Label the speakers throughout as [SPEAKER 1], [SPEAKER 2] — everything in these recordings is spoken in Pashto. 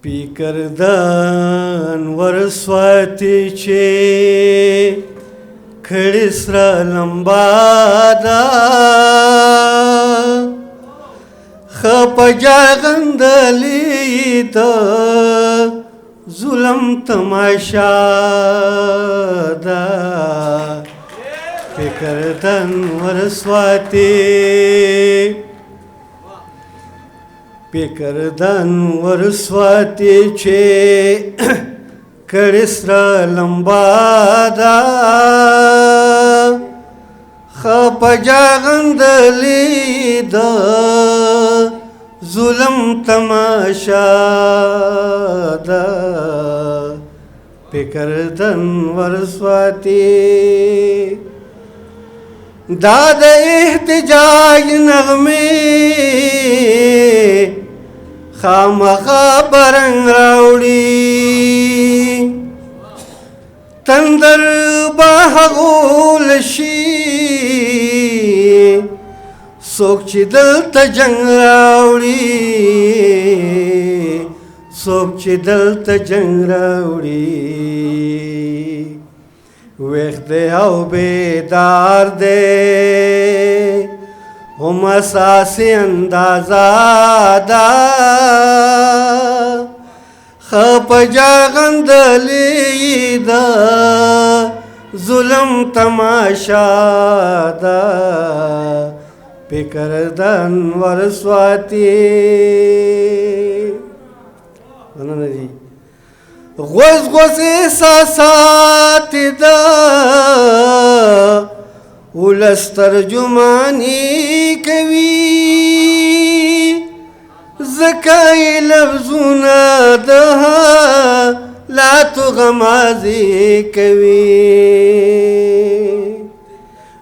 [SPEAKER 1] فکر د انور سواتي چې کړي سره لمبا ده، خپجا غندلې د ظلم تماشا ده. فکر د انور سواتي، فکر د انور سواتي چې کړي سره لمبا ده، خپجا غندلې د ظلم تماشا ده. فکر د انور سواتي دا د احتجاج نغمې خامخا برنګ راوړي، تندر به هغول شي څوک چې دلته جنګ راوړي، څوک چې دلته جنګ راوړي. ویښ دی او بیدار دی هم اساسي اندازه ده، خپجا غندلې ده ظلم تماشا ده. فکر د انور سواتي. مننه جی. غوز غوز احساسات ده ولس ترجمانی کوي، ځکه یې لفظونه ده لا غمازي کوي.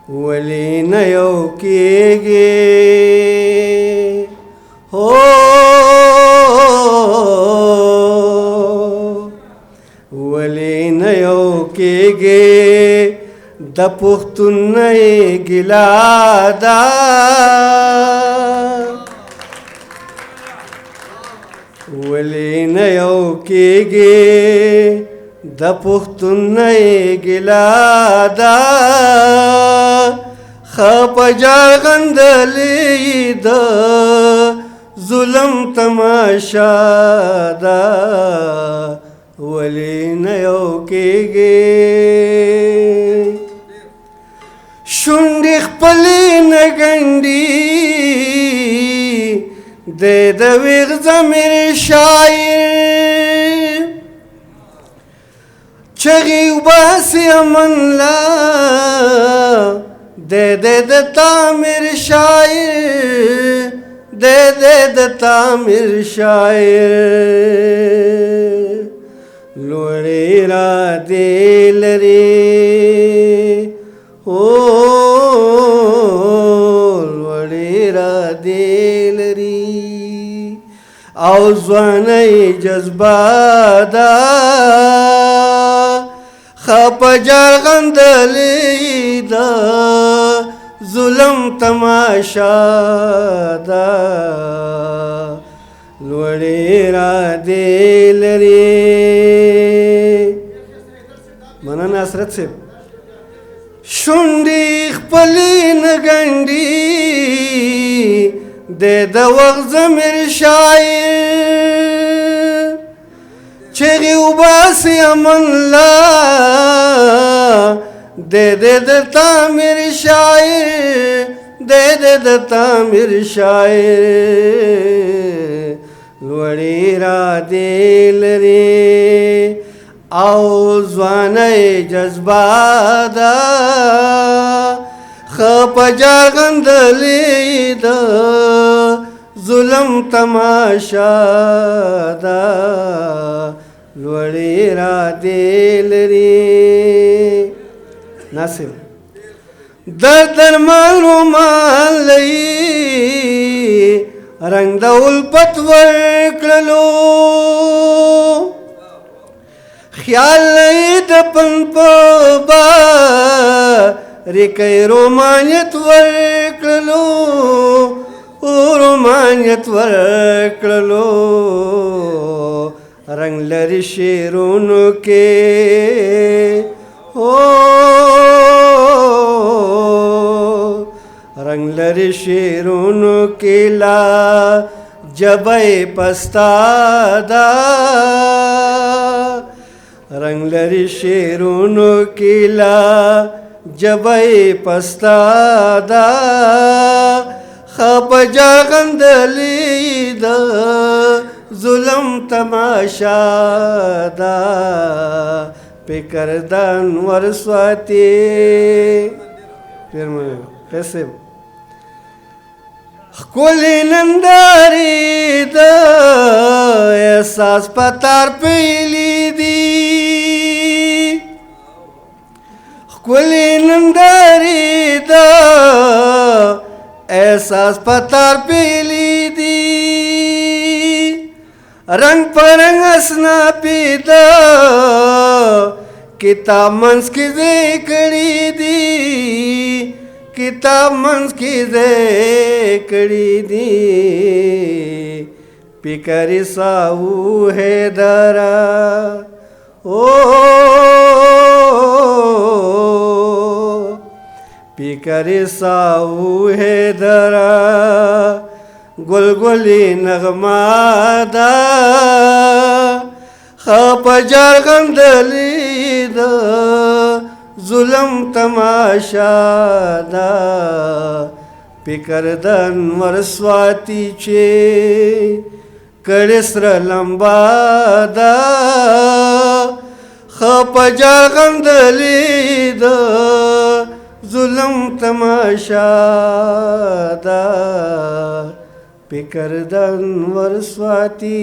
[SPEAKER 1] ولې نه یو کېږي، هو ولې نه یو کېږي؟ د پښتون نه ګیله ده، ولې نه یو کېږي؟ د پښتون نه ګیله ده، خپجا غندلې د ظلم تماشا ده. ولې نه یو کېږي؟ شونډې خپلې نه ګنډي دی د ویښ ضمیر شاعر، چغې وباسي امن لا دی د تامر شاعر، دی د تامر شاعر. لوړې ارادې لري، او لوړې ارادې لري او ځوانۍ جذبه ده، خپجا غندلې ده ظلم تماشا ده. لوړې ارادې لري. مننه حضرت صاحب. شونډې خپلې نه ګنډي دی د وخت ضمیر شاعر، چغې وباسي امن لا دی د تامر شاعر، دی د تامر شاعر. لوړې ارادې لري او ځوانۍ جذبه ده، خپجا غندلې ده ظلم تماشا ده. لوړې ارادې لري. ناصر د درمان رومان لئی رنګ د الفت ورکړلو، خیال لئی د پن په با ریکې رومانیت ورکړلو، رومانیت ورکړلو. رنگ لري شعرونو کې، هو رنگ لري شعرونو کې لا جبې پستا دا، رنگ لري شعرونو کې لا جبې پستا دا، خپ جغندلی د ظلم تماشا دا، فکر د انور سواتی پیر قسم خکلی ننداری د احساس پتار پیلی دی، خکلی ننداری د احساس پتار پیلی دی، رنگ پرنگ اسنا پیدا کتاب منس کی کړی دی، کتاب منس کی کړی دی، فکر ساو ہے درا، او فکر ساو ہے درا، ګلګلی نغمه ده، خپ جار غندلی د ظلم تماشا ده، فکر د انور سواتی چې کړي سره لمبا ده، خپ جار غندلی د ظلم تماشا ده، فکر د انور سواتی۔